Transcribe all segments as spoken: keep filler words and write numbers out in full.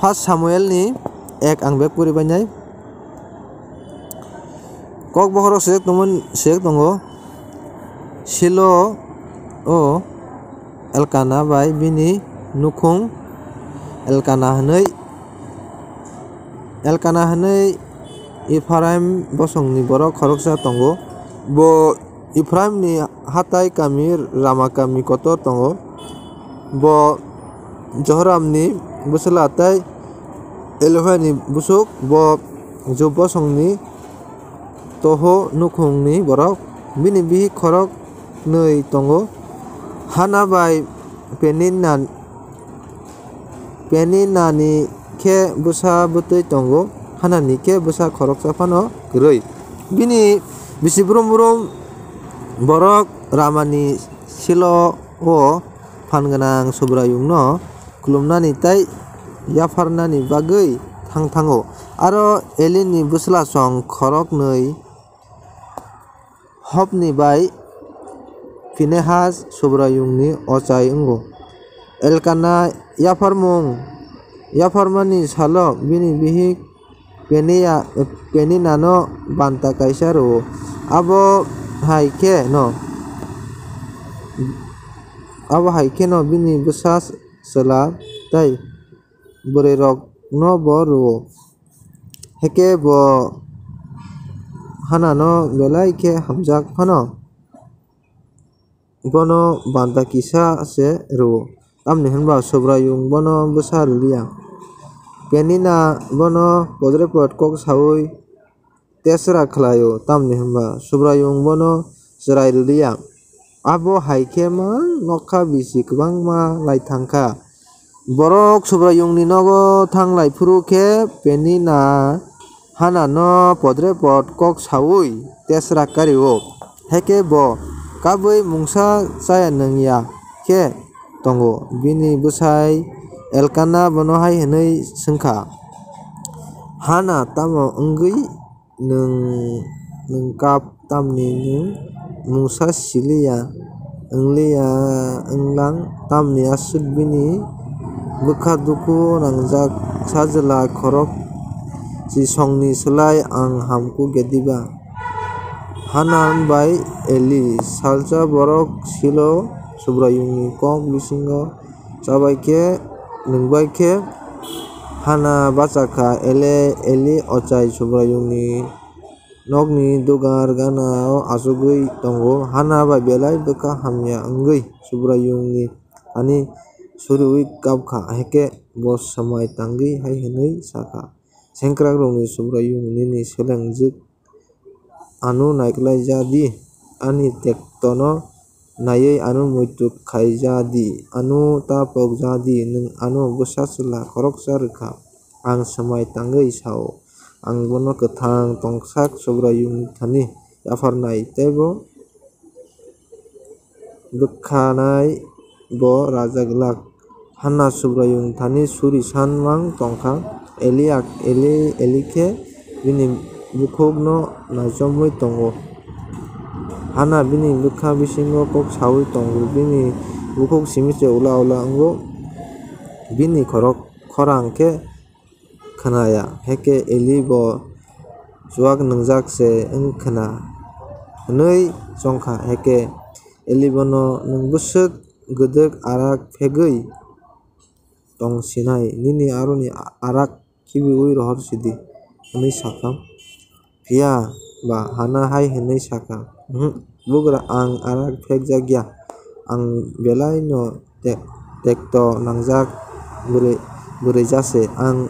First Samuel ni ek ang bek puri bainai. Kok bokhorok sejak tongmani, sejak tongo, Silo o Elkana bai bini nukhung Elkana hwnwi, Elkana hwnwi Ephraim bosongni borok khoroksa tongo. Bo Ephraimni hatai kami Rama kami kotor tongo. Bo Jehoramni bwsla tei Elohani bwswk. Bo Jub bosongni Toho nukhungni borok. Bini bihik khorok nwi tongo, Hana bai Penina. Peninani khe bwsa bwtwi tongo, Hanani khe bwsa khoroksa phano kwrwi. Bini bisi brum brum borok Ramani Silo o phan gwnang Subraiyungno khulumnani tei yapharnani bagwi thang thango. Aro Elini bwslasong khoroknwi Hopni bai Phinehas Subraiyungni ochai wngo. Elkana yapharmung yapharmani salo bini bihik Penia-, Peninano banta kaisa rwo. Abo hai khe no, abo hai kheno bini bwsa chwla tei bwrwirokno bo rwo. Hakhe bo Hanano belai khe hamjak phano bono banta kisa se rwo, tamni hwn ba Subraiyung bono bwsa rw liya. Penina bono podrepot kok saui tesra khlai-o, tamni hwn ba Subraiyung bono chwrai rw liya. Abo hai khe mang nokha bisi kwbangma lai thang kha. Borok Subraiyungni nogo thang lai phuru khe Penina Hanano podrepot kok saui tesra kari-o. Hakhe bo kabui mungsa chaya nung ya khe tongo. Bini bwsai Elkana bono hai hwnwi sẃng kha, Hana, tamo wngwi nwng, nwng kap, tamni nwng mungsa si liya, wng liya wng lang, tamni aswk bini bwkha dukhu nangjak sajla khorok chisongni slai ang hamkuk ya diba? Hana bai Eli salsa borok Silo Subraiyungni kok bisingo chabai khe, nungbai khe Hana bacha kha. Ele, Eli ochai Subraiyungni nokni dugar gana-o achugwi tongo. Hana bai belai bwkha hamya wngwi Subraiyungni thani suriui kap kha. Hakhe bo swmai tangwi hai hwnwi sa kha, Sengkrakrokni Subraiyung, nini selengjwk ano naiklai ja di, ani tektono naiwi ano muitu khai ja di, ano ta pok ja di, nwng ano bwsa chwla khoroksa rw kha. Ang swmai tangwi sa-o, ang bono kwthang tongthok Subraiyungni thani yapharnai, tei bo bwkhanai bo raja glak. Hana Subraiyung thani suri san mang tong kha. Eli, Eli, Eli khe bini bukhukno naichomwi tongo. Hana bini bwkha bisingo kok saui tongo, bini bukhuk simi se ula ula wngo, bini khorok khorang khe khna ya. Hakhe Eli bo chuak nwngjak se wng khna hwnwi chong kha. Hakhe Eli bono, nwng bwswk gwdwk arak phegwi tong sinai, nini aroni arak khibiui rohor sidi, hwnwi sa kha. Phiya ba Hana hai hwnwi sa kha, Uhmm, bugra, ang arak phekjak ya. Ang belai no te-, tekto nangjak bwrwi, bwrwi ja se. Ang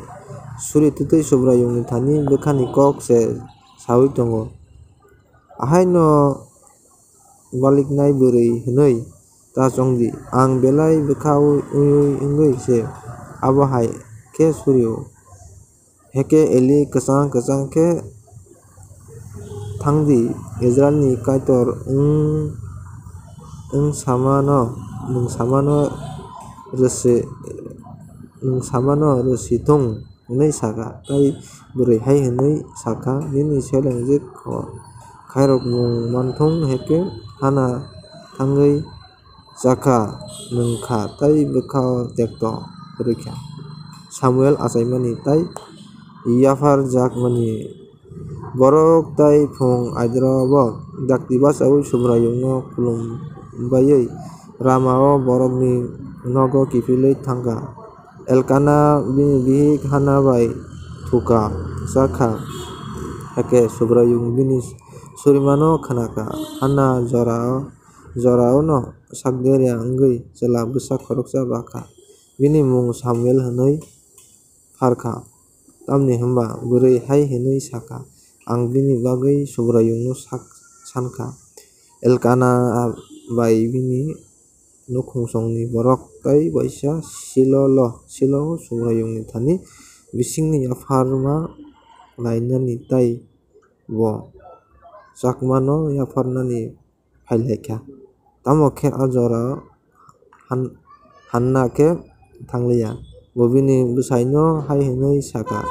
suri twtwi Subraiyungni thani bwkhani kok se saui tongo. Ahai no baliknai bwrwi hwnwi ta chong di, ang belai bwkha ui-, ui-, ui wngwi se abo hai khe suri-o. Hakhe Eli kwchang kwchang khe thang di, Israilni Kaitor wng, wng samano, nwng samano rwsi, nwng samano rwsi thung, hwnwi sa kha. Tei bwrwi hai hwnwi sa kha, nini selengjwk khairokmung man thung. Hakhe Hana thangwi cha kha, nung kha tei bwkha-o tekto kwrwi kha. Samuel achaimani tei yapharjakmani. Borok tei phung aidrobo dakti bachaui Subraiyungno khulumbaiwi Rama-o borokni nogo kiphilwi thangkha. Elkana bini bihik Hana bai thukha, chakha, hakhe Subraiyung bini surimano khnakha. Hana jora, jorano sakderia wngwi chwla bwsa khoroksa bakha. Bini mung Samuel hwnwi pharkha, tamni hwnba bwrwi hai hwnwi sakha, "Ang bini bagwi Subraiyungno sak sankha." Elkana bai bini nukhungsongni borok tei waisa Silo-o, Silo-o Subraiyungni thani bisingni yapharma lainani tei bo chakmano yapharnani phai lai kha. Tamo khe a jora Han-, Hanna khe thang li ya. Bo bini bwsaino hai hwnwi sa kha,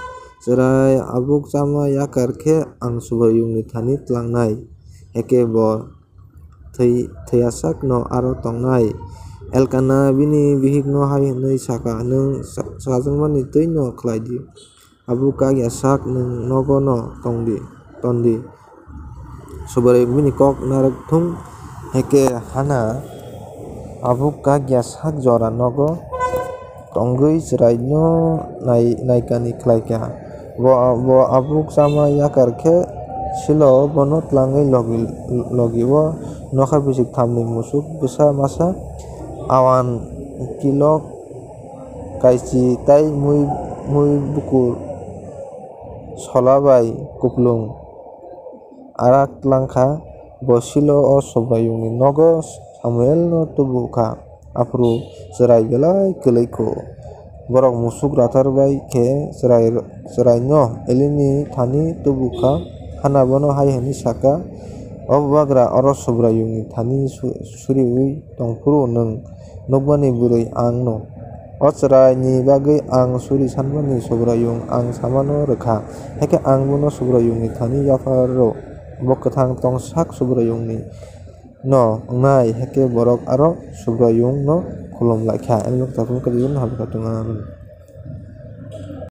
"Chwrai abuk chama yakar khe ang Subraiyungni thani tlangnai, hakhe bo thwi-, thwiyasak'-no aro tongnai." Elkana bini bihikno hai hwnwi sa kha, "Nwng sa-, chajakmani tẃi'-no khlai di." Abuk kak ya sak nwng nogo'-no tong di, ton di. Subraiyung bini kok narwk thung, hakhe Hana abuk kak ya sak jora nogo tongwi chwraino nai-, naikani khlai kha. Bo, bo abuk chama yakar khe Silo-o bono tlangwi logi, logi-o nokha bisik thamni musuk bwsa masa, awan, kilok, kaichi tei mui, mui bukur sola bai kuplung arak tlang kha. Bo Silo-o Subraiyungni nogo Samuelno tubu kha, aphuru chwrai belai kwlwi kho. Borok musuk rathar bai khe chwrai, chwraino Elini thani tubu kha. Hana bono hai hwnwi sa kha, "O bubagra, oro Subraiyungni thani su-, suriui tong phuru nwng nukmani bwrwi ang'-no. O chwraini bagwi ang suri sanmani Subraiyung ang samano rw kha, hakhe ang bono Subraiyungni thani yapharo. Bo kwthang tong sak Subraiyungni'-no wngnai." Hakhe borok aro Subraiyungno khulum lai kha. Elini kwthar khe Juduni habwi kha tongo. Amen.